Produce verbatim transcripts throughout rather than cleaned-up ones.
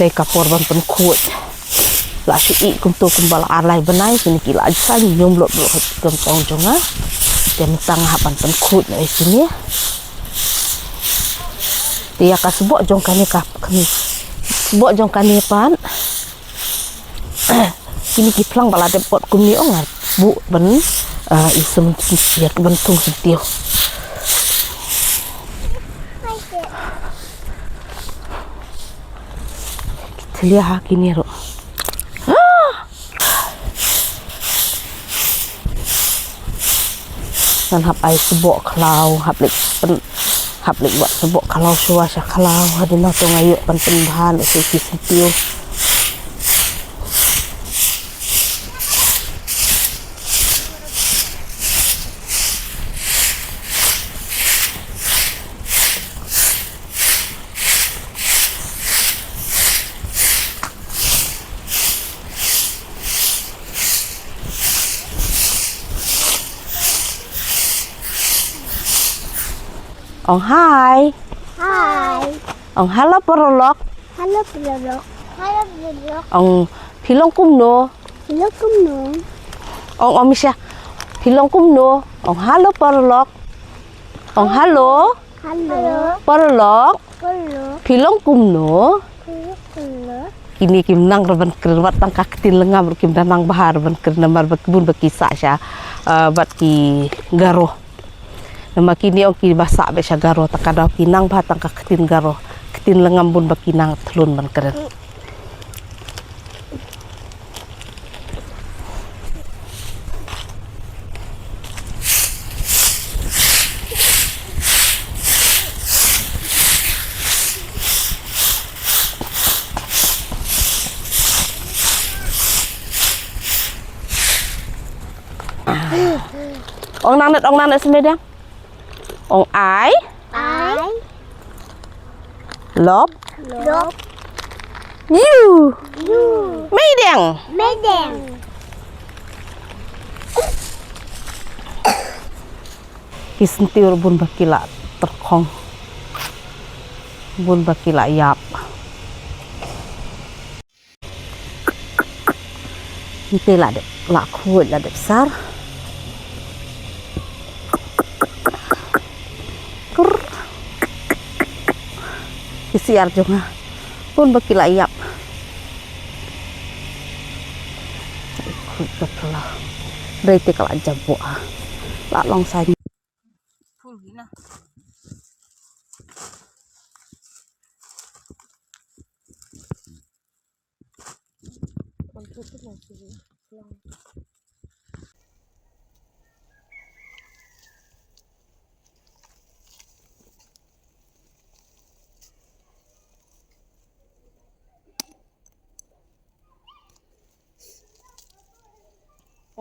Te ka por ban pynkhuid. La shu ih kumto kumba la ar lai bnai, kine ki la jan ñium lut lut ha ki kyntong jong nga. Te mynta nga hap ban pynkhuid ïa kine. Te ïa ka sboh jong kane ka, kane. Sboh jong kane pat. Kine ki phlang ba la dep ot kumne ong nga buh ban, ah, i sum, ban thung syntiew. Ki thlia ha kine ruh. Ngan hap ai sboh khlaw, hap leit pyn, hap leit wad sboh khlaw shuwa sha khlaw, hadien nangta nga ïoh ban pynbha lehse ki syntiew. Ong hi. Hi. Ong hello paralok. Hello paralok. Hello paralok. Ong phi long kumno? Phi long kumno? Ong, ong Misha. Phi long kumno? Ong hello paralok. Ong hello. Hello. Paralok. Paralok. Phi long kumno? Phi long kumno? Kine kim nang ruh ban kren, wat tang ka ktien lyngngam ruh kim da nang bha ruh ban kren namar ba bun ba ki sah sha, ah, bad ki Garo. Namar kine ong kiba sah beit sha Garo, ta ka daw ki nang bha tang ka ktien Garo. Ktien lyngngam bun ba ki nang thlun ban kren. Ong nang net, ong nang net smedia. Ong I. I. Love. Love. You. You. Meideng. Meideng. Ki syntiew bun ba ki la tyrkhong. Bun ba ki la ïap. Nte la dep, la khuid, la dep sar. Kur. Ki siar jong nga. Bun ba ki la ïap. Khuid ba pla. Dei te ka la jabok. La long sa.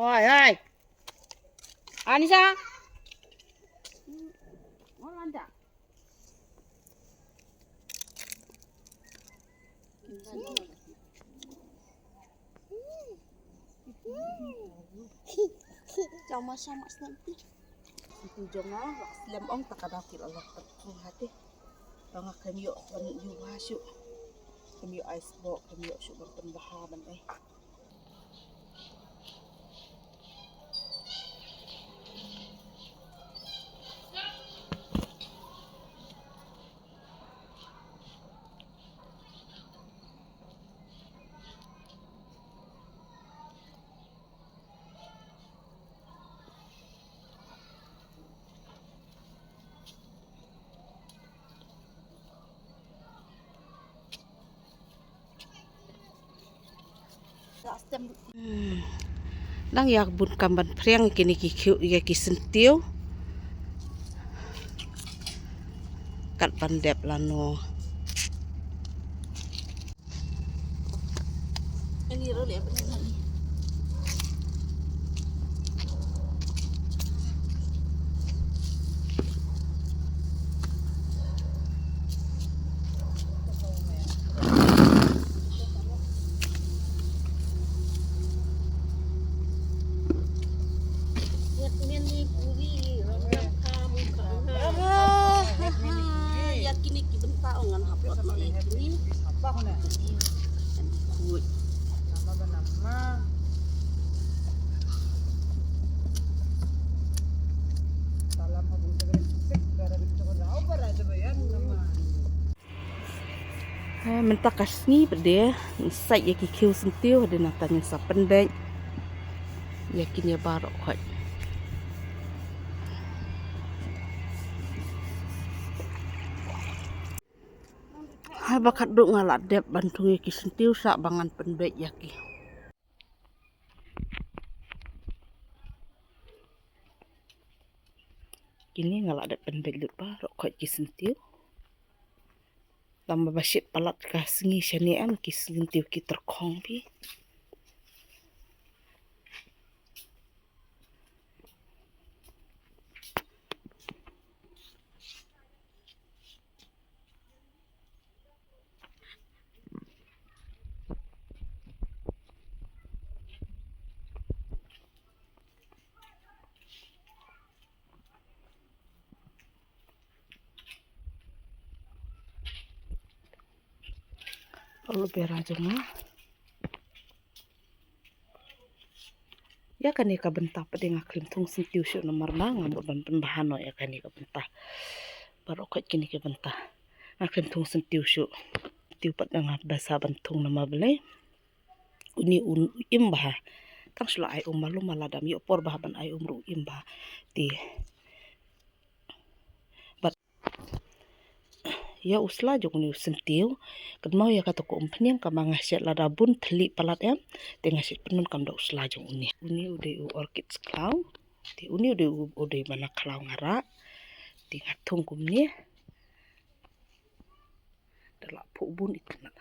Oi, oi. Anisa. Sama-sama nanti. Itu jong nga, la slem ong ta ka daw ki la lok ta ku hati. Ba nga khlem ïoh ban ïuh bha shuh. Khlem ïoh ai sboh, khlem ïoh shuh ban pynbha ban ai. Hmm. Dang ïa bun kam ban phriang kine ki khiew ïa ki syntiew. Kat ban dep lano. Ïa kine ki bynta ngan hap ot noh ïa kine. Mynta ka sngi pat de, sait ïa ki khiew syntiew, hadien nangta ngin sa pynbeit ïa kine baroh khoit. Haba khatduh nga la dep ban thung ïa ki syntiew sa ba ngan pynbeit ïa ki. Kine nga la dep pynbeit lut baroh khoit ki syntiew. Tang ba shit palat ka sngi shane em ki syntiew ki tyrkhong phi. Aloe vera jong nga. Ïa kane ka bynta pat de nga khlem thung syntiew shuh namar ba nga mut ban pynbha noh ïa kane ka bynta. Baroh khoit kine ki bynta nga khlem thung syntiew shuh. Syntiew pat de nga basa ban thung namar balei? Une u im bha. Tang shu la ai um malu ma lada ym ïoh por bha ban ai um ruh u im bha. Te ïa u sla jong une u syntiew. Kynmaw ïa kata ka umphniang kaba nga shet lada bun thylli palat em. Te nga shet pyndonkam da u sla jong une. Une u dei u orchid khlaw. Te une u dei u, u dei ba na khlaw nga rah. Te nga thung kumne. Da la phuh bun itynnat.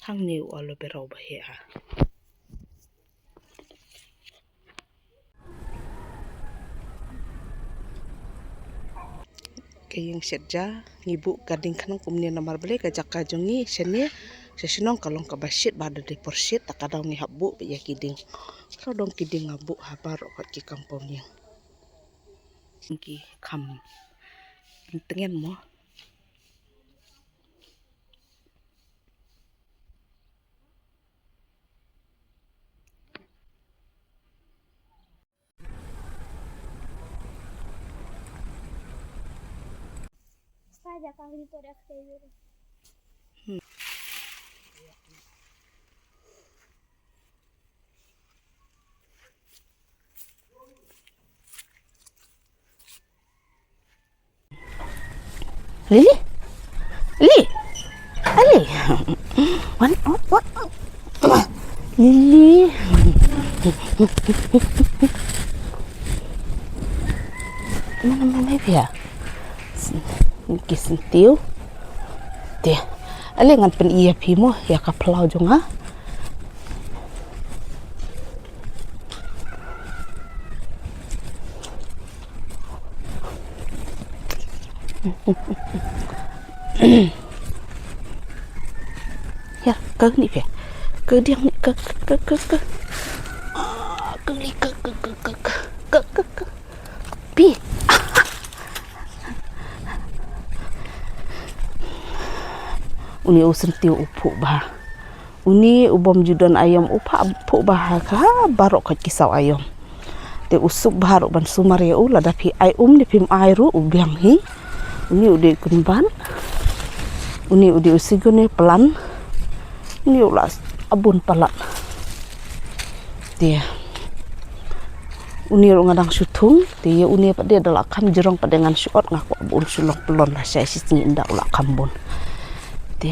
Hangne u aloe vera uba heh ha. Ka ïing shet ja ngi buh ka dieng khnang kumne namar balei ka jaka jong ngi shane sha shnong ka long kaba shit ba da dei por shit ta ka daw ngi hap buh ïa ki dieng. Ka dong ki dieng nga buh ha baroh khoit ki kam pom ïing. Ki kham tngen mo. Lily? Lily? Ali? Wan, wan, wan. Lily? Mana, mana dia? Ki syntiew. Te. Ali ngan pyn-i ïa phi mo, ïa ka phlaw jong nga. Ya, ka ni phi. Ka diang ni, ka, ka, ka, ka. Ah, ka ni, ka, ka, ka. Pi. Uni u syntiew u phuh bha. Uni u bym ju don aïom u phuh bha ha ka baroh khoit ki saw aïom. Te u suk bha ruh ban sumar ïa u lada phi ai um ne phim ai ruh u biang hi. Uni u dei u kynban. Uni u dei u sigone plan. Uni u la abun palat. Te. Uni ruh nga dang shu thung, te ïa uni pat de da la kham jrong pat de ngan shu ot nga kwah bun shu long pynlong lashai shi sngi ynda u la kham bun. Te.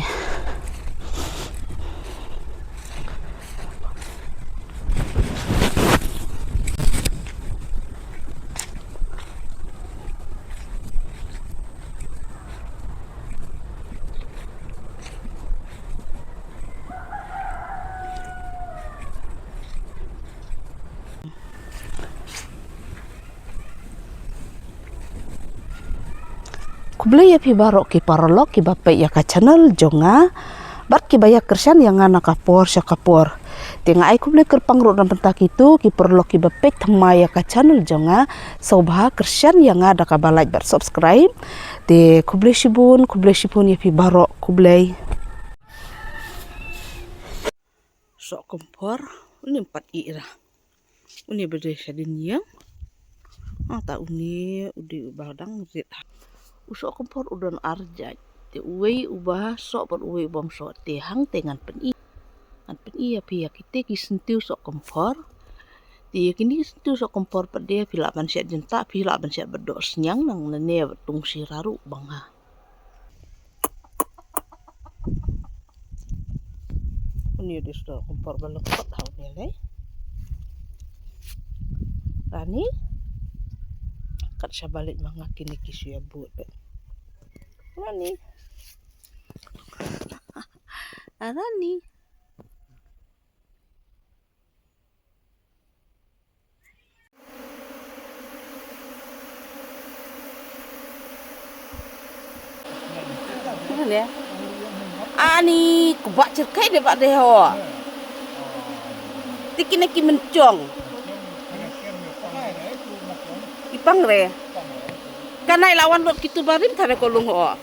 Khublei ïa phi baroh ki paralok kiba peit ïa ka channel jong nga bad kiba ïa kyrshan ïa nga na ka por sha ka por. Te nga ai khublei kyrpang ruh na bynta kito ki paralok kiba peit thymmai ïa ka channel jong nga. Sngewbha kyrshan ïa nga da kaba like bad subscribe. Te khublei shibun, khublei shibun ïa phi baroh, khublei. Sohkymphor, uni pat ira. Uni ba dei shadien ïing. Hangta uni u dei uba dang rit. U sohkymphor u don ar jait. Te uwei uba soh bad uwei uba ym soh te hangte ngan pyni. Ngan pyni ïa phi ïa kite ki syntiew sohkymphor. Te ïa kine ki syntiew sohkymphor pat de phi lah ban shet jyntah, phi lah ban shet bad doh synñiang, nang nane bad tungsi ruh bang ha. Une u dei u sohkymphor ba lyngkot ha une lei. Rani. Kat shaba leit ma nga kine ki shu ïa bud. Rani. Rani. Ani, ku ba cerkai de ba de ho. Tiki na ki menchong. Ipang re. Kanai lawan lot kitu barim tare kolung ho.